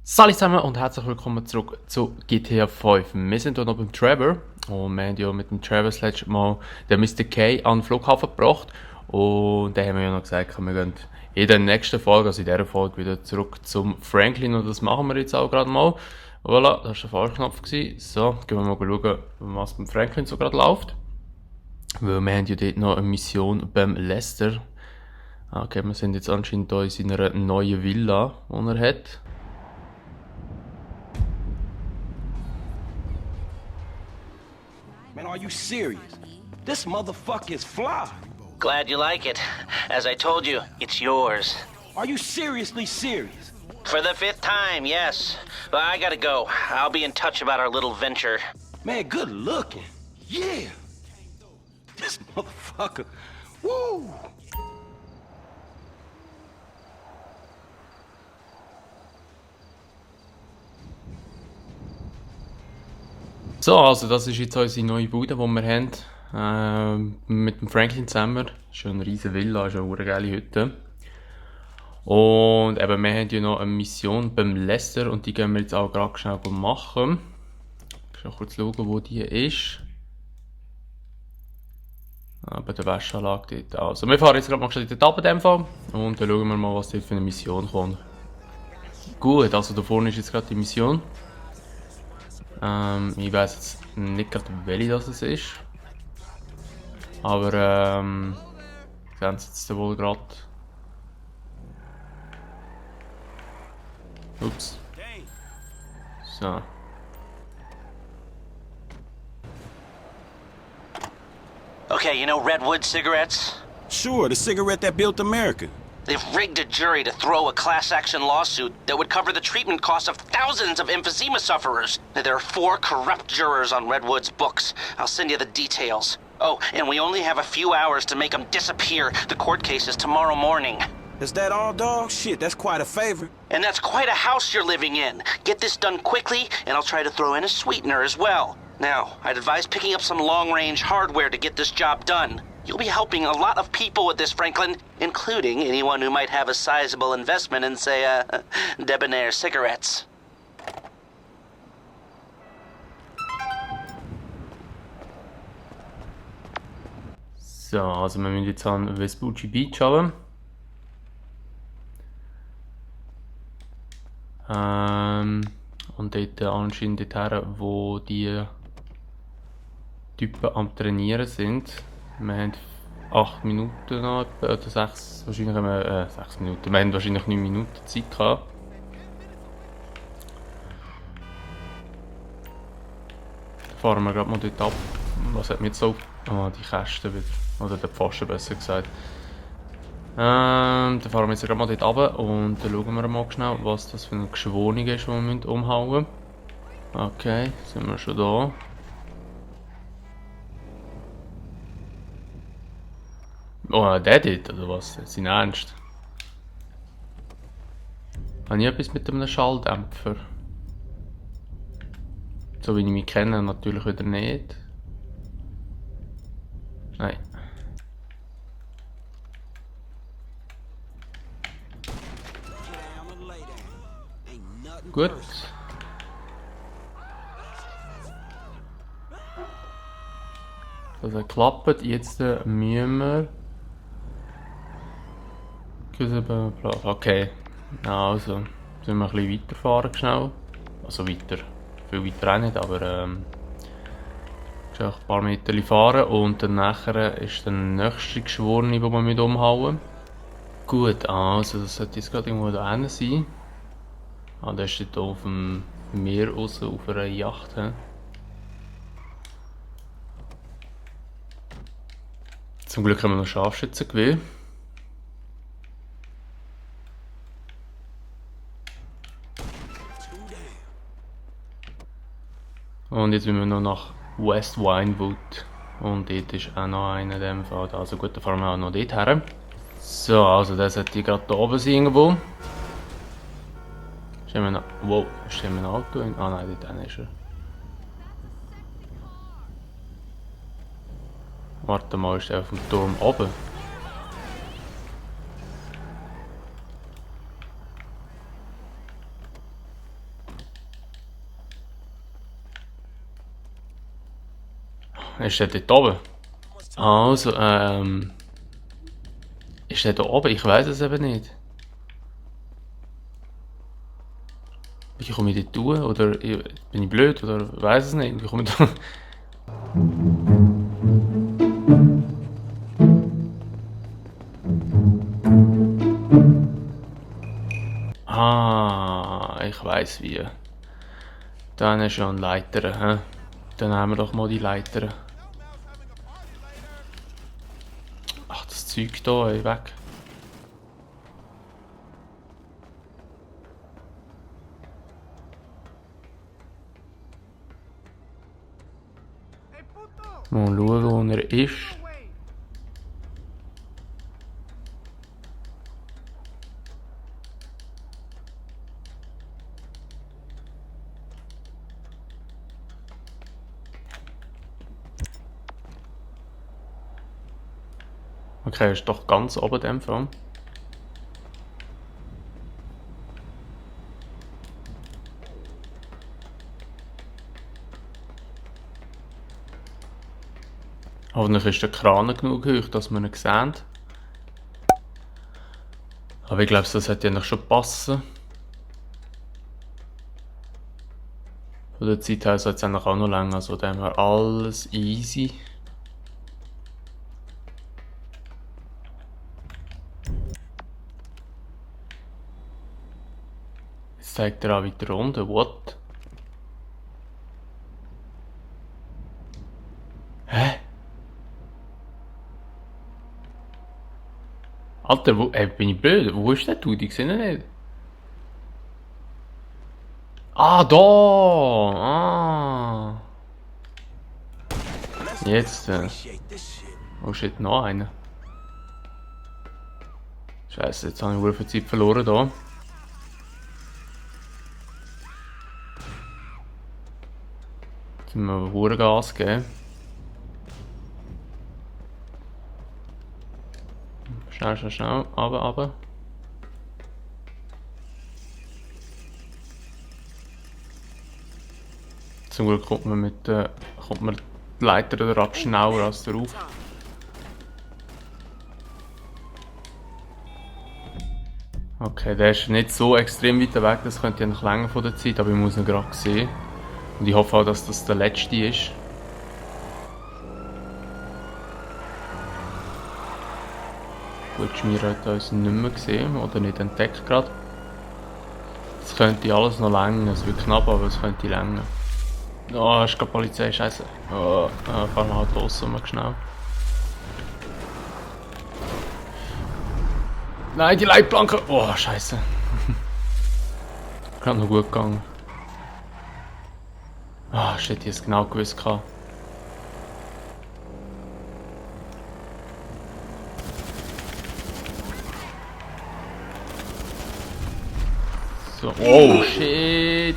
Salut zusammen und herzlich willkommen zurück zu GTA 5. Wir sind hier noch beim Trevor und wir haben ja mit dem Trevor das letzte Mal den Mr. K an den Flughafen gebracht und dann haben wir ja noch gesagt, wir gehen in der nächsten Folge, also in dieser Folge, wieder zurück zum Franklin und das machen wir jetzt auch gerade mal. Voilà, das war der Fahrknopf. So, gehen wir mal schauen, was beim Franklin so gerade läuft. Weil wir haben ja dort noch eine Mission beim Lester. Okay, wir sind jetzt anscheinend hier in seiner neuen Villa, die er hat. Man, are you serious? This motherfucker is fly. Glad you like it. As I told you, it's yours. Are you seriously serious? For the 5th time, yes. But I gotta go. I'll be in touch about our little venture. Man, good looking. Yeah. This motherfucker. Woo. So, also das ist jetzt unsere neue Bude, die wir haben. Mit dem Franklin zusammen. Das ist schon eine riesige Villa, ist eine geile Hütte. Und eben, wir haben ja noch eine Mission beim Lester und die gehen wir jetzt auch gerade schnell machen. Ich muss kurz schauen, wo die ist. Bei der Wäscheanlage dort. Also, wir fahren jetzt gerade mal schnell dort runter in dem Fall und dann schauen wir mal, was dort für eine Mission kommt. Gut, also da vorne ist jetzt gerade die Mission. Ich weiß jetzt nicht gerade welche das es ist. Aber sehen Sie jetzt wohl gerade. Ups. So. Okay, you know Redwood cigarettes? Sure, the cigarette that built America. They've rigged a jury to throw a class action lawsuit that would cover the treatment costs of thousands of emphysema sufferers. There are 4 corrupt jurors on Redwood's books. I'll send you the details. Oh, and we only have a few hours to make them disappear. The court case is tomorrow morning. Is that all, dog? Shit, that's quite a favor. And that's quite a house you're living in. Get this done quickly, and I'll try to throw in a sweetener as well. Now, I'd advise picking up some long-range hardware to get this job done. You'll be helping a lot of people with this, Franklin, including anyone who might have a sizable investment in, say, Debonair cigarettes. So, also wir müssen jetzt an Vespucci Beach haben. Und dort anscheinend dorthin, wo die Typen am Trainieren sind. Wir haben 8 Minuten noch, oder 6, wahrscheinlich haben wir, 6 Minuten. Wir haben wahrscheinlich 9 Minuten Zeit gehabt. Dann fahren wir gerade mal dort ab. Was hat mir jetzt so? Ah, die Kästen wieder. Oder der Pfosten besser gesagt. Dann fahren wir jetzt gerade mal dort runter und dann schauen wir mal schnell, was das für eine Geschworene ist, die wir umhauen müssen. Okay, sind wir schon da. Oh, der dort, oder was? Das ist in Ernst. Habe ich etwas mit einem Schalldämpfer? So wie ich mich kenne, natürlich wieder nicht. Nein. Gut. Das hat geklappt. Jetzt müssen wir... Okay. Also, sollen wir ein bisschen weiterfahren schnell. Also weiter. Viel weiter auch nicht, aber ein paar Meter fahren und dann nachher ist der nächste Geschworene, den wir umhauen müssen. Gut, also das sollte jetzt gerade irgendwo da hinten sein. Ah, der steht hier auf dem Meer raus, auf einer Yacht. He? Zum Glück haben wir noch Scharfschützengewehr. Und jetzt müssen wir noch nach West Winewood. Und dort ist auch noch einer in dem Fall. Also gut, dann fahren wir auch noch dort her. So, also der sollte gerade da oben sein irgendwo. Stehen wir noch... Wow, stehen wir ein Auto in... Ah nein, dort ist er. Warte mal, ist der auf dem Turm oben? Ist der dort oben? Also, ist der da oben? Ich weiß es eben nicht. Wie komme ich dort durch? Oder bin ich blöd? Oder weiß es nicht? Wie komme ich da? Ah, ich weiß wie. Dann ist ja ein Leiter, hä? Dann nehmen wir doch mal die Leiter. Ach, das Zeug da, ey, weg. Mal schauen, wo er ist. Okay, er ist doch ganz oben in dem Fall. Hoffentlich ist der Kran genug hoch, dass wir ihn sehen. Aber ich glaube, das sollte ja schon passen. Von der Zeit her sollte es eigentlich auch noch länger, also da haben wir alles easy. Jetzt zeigt er auch weiter unten, what? Hä? Alter, wo, bin ich blöd? Wo ist der Dude? Ich sehe ihn nicht. Ah, da! Ah! Jetzt. Appreciate this shit. Oh shit, noch einer. Scheiße, jetzt habe ich wohl viel Zeit verloren da. Jetzt müssen wir hure Gas geben. Schnell, schnell, schnell. Aber. Zum Glück kommt man die Leiter oder ab schneller als darauf. Okay, der ist nicht so extrem weit weg, das könnte ja noch länger von der Zeit, aber ich muss ihn gerade sehen. Und ich hoffe auch, dass das der letzte ist. Gut, Schmier hat uns nicht mehr gesehen oder nicht entdeckt gerade. Es könnte alles noch länger, es wird knapp, aber es könnte länger. Oh, ist gerade Polizei, scheiße. Oh, fahren wir halt los, mal schnell. Nein, die Leitplanke! Oh, scheiße. Gerade noch gut gegangen. Ah, shit, ich hab's genau gewusst. So, oh shit!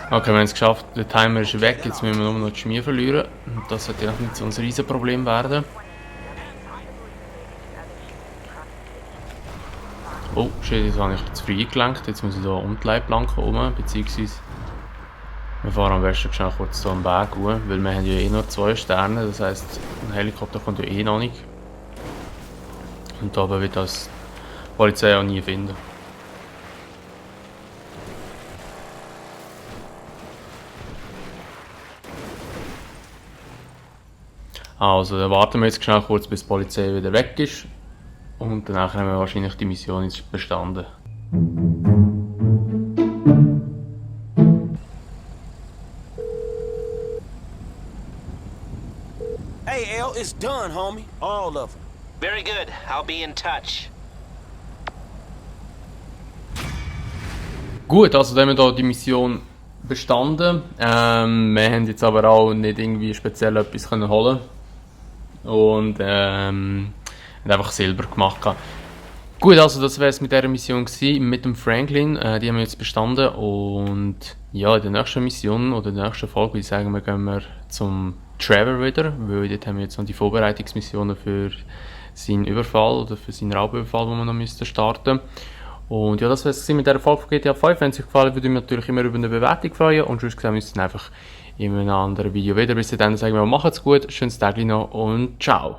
Okay, wir haben es geschafft, der Timer ist weg, jetzt müssen wir nur noch die Schmier verlieren. Und das sollte ja nicht so ein Riesenproblem werden. Oh shit, jetzt habe ich zu früh gelenkt, jetzt muss ich hier um die Leitplanke herum, beziehungsweise wir fahren am besten schnell kurz so am Berg hoch, weil wir haben ja eh nur 2 Sterne, das heisst, ein Helikopter kommt ja eh noch nicht. Und da wird das die Polizei auch nie finden. Also, dann warten wir jetzt schnell kurz, bis die Polizei wieder weg ist. Und danach haben wir wahrscheinlich die Mission jetzt bestanden. Hey, L, it's done, homie. All of them. Very good. I'll be in touch. Gut, also dann haben wir hier die Mission bestanden. Wir haben jetzt aber auch nicht irgendwie speziell etwas können holen. Und haben einfach Silber gemacht. Gut, also das wäre es mit dieser Mission gewesen, mit dem Franklin. Die haben wir jetzt bestanden. Und ja, in der nächsten Mission oder in der nächsten Folge würde ich sagen, gehen wir zum Trevor wieder. Weil dort haben wir jetzt noch die Vorbereitungsmissionen für seinen Überfall oder für seinen Raubüberfall, den wir noch starten müssen. Und ja, das wäre es mit dieser Folge von GTA 5. Wenn es euch gefallen hat, würde ich mich natürlich immer über eine Bewertung freuen. Und sonst sehen wir uns dann einfach in einem anderen Video wieder. Bis dann sagen wir, macht's gut, schönes Tag noch und ciao.